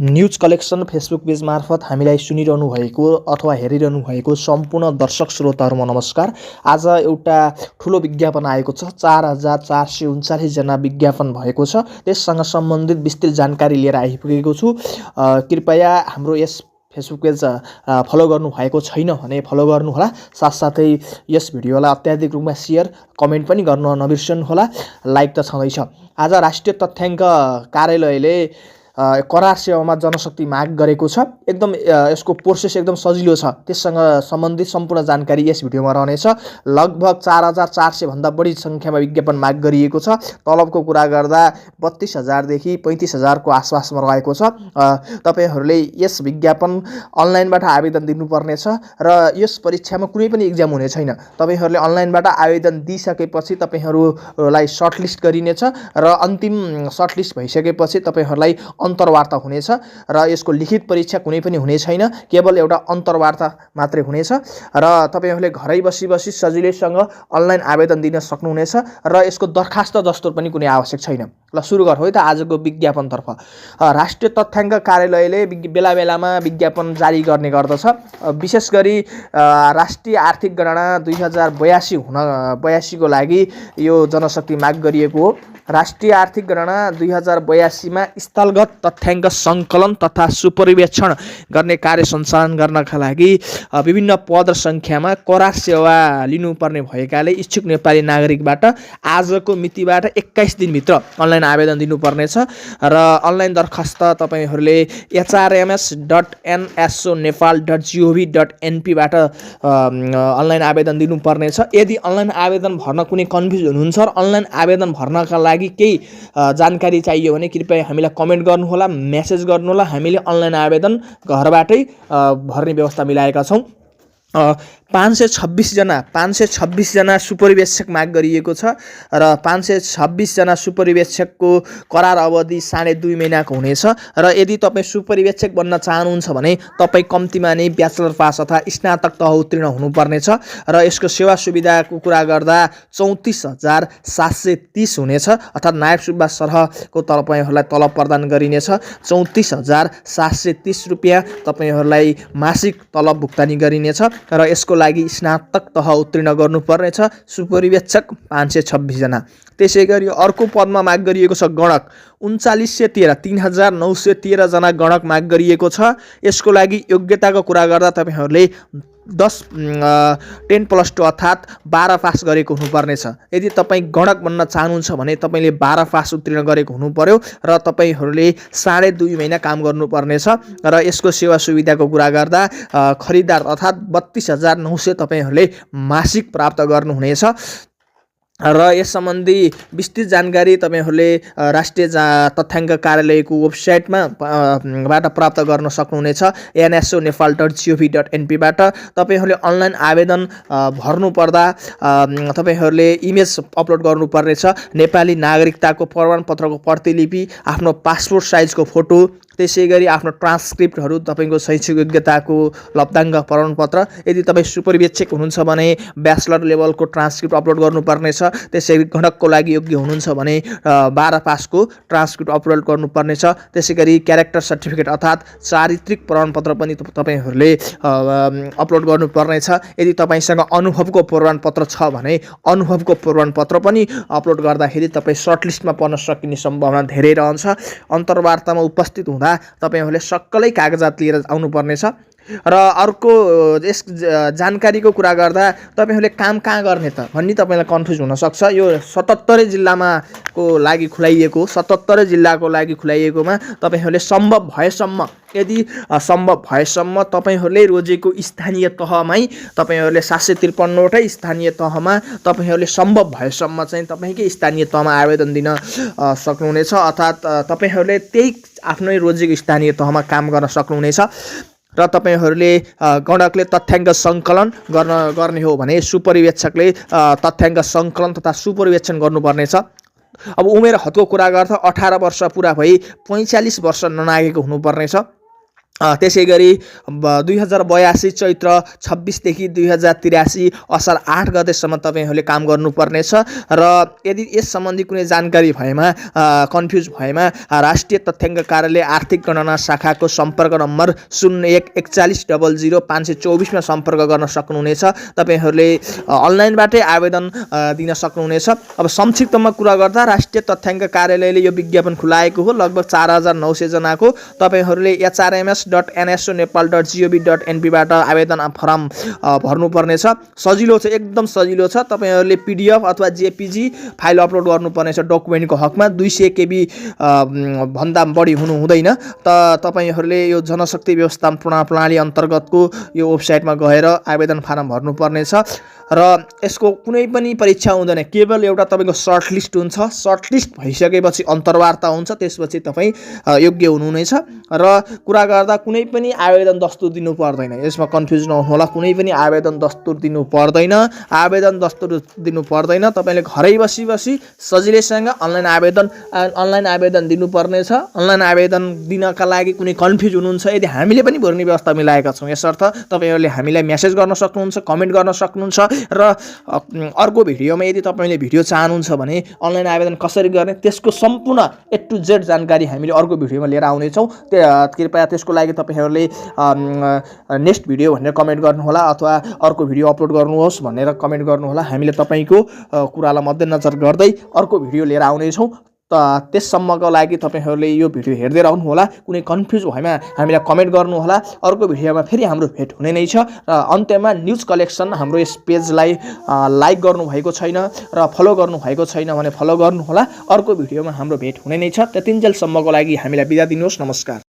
News collection Facebook page मार्फत हामीलाई सुनिरहनु भएको अथवा हेरिरहनु भएको सम्पूर्ण दर्शक श्रोताहरुमा नमस्कार। आज एउटा ठूलो विज्ञापन आएको छ। 4439 जना विज्ञापन भएको छ। त्यससँग सम्बन्धित विस्तृत जानकारी लिएर आइपुगेको छु। कृपया हाम्रो यस फेसबुक पेज फलो गर्नु भएको छैन भने फलो गर्नु होला। साथसाथै यस भिडियोलाई अत्याधिक रूपमा शेयर कमेन्ट पनि गर्न नबिर्सनु होला। लाइक त छँदैछ। आज राष्ट्रिय तथ्याङ्क कार्यालयले करार सेवामा जनशक्ति माग गरेको छ। एकदम यसको प्रोसेस एकदम सजिलो छ। त्यससँग सम्बन्धित सम्पूर्ण जानकारी यस भिडियोमा रहनेछ। लगभग 4400 भन्दा बढी संख्यामा विज्ञापन माग गरिएको छ। तलबको कुरा गर्दा 32000 देखि 35000 को आसपासमा रहेको छ। तपाईहरुले यस विज्ञापन अनलाइनबाट आवेदन दिनुपर्नेछ र यस परीक्षामा कुनै पनि एक्जाम हुने छैन। तपाईहरुले अनलाइनबाट आवेदन दिइसकेपछि तपाईहरुलाई सर्टलिस्ट गरिनेछ र अन्तिम सर्टलिस्ट भइसकेपछि तपाईहरुलाई अन्तर्वार्ता हुनेछ र यसको लिखित परीक्षा कुनै पनि हुने छैन। केवल एउटा अन्तर्वार्ता मात्रै हुनेछ र तपाईहरुले घरै बसी सजिलैसँग अनलाइन आवेदन दिन सक्नुहुनेछ र यसको दरखास्त जस्तो पनि कुनै आवश्यक छैन। ल सुरु गरौँ है त आजको विज्ञापनतर्फ। राष्ट्रिय तथ्याङ्क कार्यालयले बेला बेलामा विज्ञापन जारी गर्ने गर्दछ। विशेष गरी राष्ट्रिय आर्थिक गणना 2082 को लागि यो जनशक्ति माग गरिएको हो। राष्ट्रिय आर्थिक गणना 2082 मा स्थलगत तथ्याङ्क सङ्कलन तथा सुपरिवेक्षण गर्ने कार्य सञ्चालन गर्नका लागि विभिन्न पद र संख्यामा करार सेवा लिनुपर्ने भएकाले इच्छुक नेपाली नागरिकबाट आजको मितिबाट 21 दिनभित्र अनलाइन आवेदन दिनुपर्नेछ र अनलाइन दरखास्त तपाईहरुले hrms.nsonepal.gov.np बाट अनलाइन आवेदन दिनुपर्नेछ। यदि अनलाइन आवेदन भर्न कुनै कन्फ्युज हुनुहुन्छ र अनलाइन आवेदन भर्नका लागि केही जानकारी चाहियो भने कृपया हामीलाई कमेन्ट गर्नु होला, मेसेज गर्नु होला। हामीले अनलाइन आवेदन घरबाटै भर्ने व्यवस्था मिलाएका छौं। 526 जना सुपरिवेक्षक माग गरिएको छ र 526 जना सुपरिवेक्षकको करार अवधि 2.5 महिनाको हुनेछ र यदि तपाई सुपरिवेक्षक बन्न चाहनुहुन्छ भने तपाई कम्तिमा नै ब्याचलर पास अथवा स्नातक तह उत्तीर्ण हुनुपर्नेछ र यसको सेवा सुविधाको कुरा गर्दा 34730 हुनेछ अर्थात नायब सुब्बा सरहको तपाईहरुलाई तलब प्रदान गरिनेछ। 34730 रुपैयाँ तपाईहरुलाई मासिक तलब भुक्तानी गरिनेछ र यसको लागि स्नातक तह उत्तीर्ण गर्नुपर्नेछ। सुपरिवेक्षक 526 जना। त्यसैगरी अर्को पदमा माग गरिएको छ गणक 3913 जना गणक माग गरिएको छ। यसको लागि योग्यताको कुरा गर्दा तपाईहरुले 10+2 अर्थात 12 पास गरेको हुनुपर्नेछ। यदि तपाई गणक बन्न चाहनुहुन्छ भने तपाईले 12 पास उत्तीर्ण गरेको हुनु पर्यो र तपाईहरुले 2.5 महिना काम गर्नुपर्नेछ र यसको सेवा सुविधाको कुरा गर्दा खरिदार अर्थात 32900 तपाईहरुले मासिक प्राप्त गर्नुहुनेछ र यस सम्बन्धी विस्तृत जानकारी तपाईहरुले राष्ट्रिय तथ्याङ्क कार्यालयको वेबसाइटमा बाट प्राप्त गर्न सक्नुहुनेछ। nsonepal.gov.np बाट तपाईहरुले अनलाइन आवेदन भर्नु पर्दा तपाईहरुले इमेज अपलोड गर्नुपर्नेछ। नेपाली नागरिकताको प्रमाणपत्रको प्रतिलिपि, आफ्नो पासपोर्ट साइजको फोटो, त्यसैगरी आफ्नो ट्रान्सक्रिप्टहरु, तपाईको शैक्षिक योग्यताको लब्धाङ्क प्रमाणपत्र। यदि तपाई सुपरिवेक्षक हुनुहुन्छ भने ब्याचलर लेभलको ट्रान्सक्रिप्ट अपलोड गर्नुपर्नेछ। त्यसैगरी गणकको लागि योग्य हुनुहुन्छ भने 12 पासको ट्रान्सक्रिप्ट अपलोड गर्नुपर्नेछ। त्यसैगरी क्यारेक्टर सर्टिफिकेट अर्थात चारित्रिक प्रमाणपत्र पनि तपाईहरुले अपलोड गर्नुपर्नेछ। यदि तपाईसँग अनुभवको प्रमाणपत्र छ भने अनुभवको प्रमाणपत्र पनि अपलोड गर्दाखेरि तपाई सर्टलिस्टमा पर्न सकिने सम्भावना धेरै रहन्छ। अन्तर्वार्तामा उपस्थित हुँदा तपाईहरुले सक्कलै कागजात लिएर आउनुपर्नेछ र अर्को यस जानकारीको कुरा गर्दा तपाईहरुले काम कहाँ गर्ने त भन्ने तपाईलाई कन्फ्युज हुन सक्छ। यो 77 जिल्लामा को लागि खुलाइएको 77 जिल्लाको लागि खुलाइएकोमा तपाईहरुले सम्भव भएसम्म तपाईहरुले रोजेको स्थानीय तहमै तपाईहरुले 753 वटै स्थानीय तहमा तपाईहरुले सम्भव भएसम्म चाहिँ तपाईकै स्थानीय तहमा आवेदन दिन सक्नुहुनेछ अर्थात तपाईहरुले त्यही आफ्नै रोजेको स्थानीय तहमा काम गर्न सक्नुहुनेछ र तपाईहरुले गणकले तथ्याङ्क सङ्कलन गर्ने हो भने सुपरिवेक्षकले तथ्याङ्क सङ्कलन तथा सुपरिवेक्षण गर्नुपर्नेछ। अब उमेर हदको कुरा गर्दा 18 वर्ष पुरा भई 45 वर्ष ननागेको हुनुपर्नेछ त्यसै गरी 2082 चैत्र 26 देखि 2083 असार 8 गतेसम्म तपाईहरूले काम गर्नुपर्नेछ। र यदि यस सम्बन्धी कुनै जानकारी भएमा कन्फ्युज भएमा राष्ट्रिय तथ्याङ्क कार्यालय आर्थिक गणना शाखाको सम्पर्क नम्बर 0141000524 मा सम्पर्क गर्न सक्नुहुनेछ। तपाईहरूले अनलाइनबाटै आवेदन दिन सक्नुहुनेछ। अब संक्षिप्तमा कुरा गर्दा राष्ट्रिय तथ्याङ्क कार्यालयले यो विज्ञापन खुलाएको हो। लगभग 4900 जनाको तपाईहरूले hrms.nsonepal.gov.np बाट आवेदन फर्म भर्नुपर्नेछ। सजिलो छ, एकदम सजिलो छ। तपाईहरूले PDF अथवा JPG फाइल अपलोड गर्नुपर्नेछ डकुमेन्टको हकमा। 200 KB भन्दा बढी हुनु हुँदैन। तपाईहरूले यो जनशक्ति व्यवस्थापन प्रणाली अन्तर्गतको यो वेबसाइटमा गएर आवेदन फारम भर्नुपर्नेछ। र यसको कुनै पनि परीक्षा हुँदैन, केवल एउटा तपाईँको सर्टलिस्ट हुन्छ। सर्टलिस्ट भइसकेपछि अन्तर्वार्ता हुन्छ, त्यसपछि तपाईँ योग्य हुनुहुनेछ। र कुरा गर्दा कुनै पनि आवेदन दस्तुर दिनु पर्दैन, यसमा कन्फ्युज नहुनुहोला। कुनै पनि आवेदन दस्तुर दिनु पर्दैन, आवेदन दस्तुर दिनु पर्दैन। तपाईँले घरै बसी सजिलैसँग अनलाइन आवेदन दिनुपर्नेछ। अनलाइन आवेदन दिनका लागि कुनै कन्फ्युज हुनुहुन्छ, यदि हामीले पनि भर्ने व्यवस्था मिलाएका छौँ, यसर्थ तपाईँहरूले हामीलाई मेसेज गर्न सक्नुहुन्छ, कमेन्ट गर्न सक्नुहुन्छ। र अर्को भिडियोमा यदि तपाईँले भिडियो चाहनुहुन्छ भने अनलाइन आवेदन कसरी गर्ने त्यसको सम्पूर्ण A to Z जानकारी हामीले अर्को भिडियोमा लिएर आउनेछौँ। कृपया त्यसको लागि तपाईँहरूले नेक्स्ट भिडियो भनेर कमेन्ट गर्नुहोला अथवा अर्को भिडियो अपलोड गर्नुहोस् भनेर कमेन्ट गर्नुहोला। हामीले तपाईँको कुरालाई मध्यनजर गर्दै अर्को भिडियो लिएर आउनेछौँ। त्यससम्मको लागि तपाईँहरूले यो भिडियो हेर्दै रहनुहोला। कुनै कन्फ्युज भएमा हामीलाई कमेन्ट गर्नुहोला। अर्को भिडियोमा फेरि हाम्रो भेट हुने नै छ। र अन्त्यमा न्युज कलेक्सन हाम्रो यस पेजलाई लाइक गर्नुभएको छैन र फलो गर्नुभएको छैन भने फलो गर्नुहोला। अर्को भिडियोमा हाम्रो भेट हुने नै छ। त्यतिन्जेलसम्मको लागि हामीलाई बिदा दिनुहोस्। नमस्कार।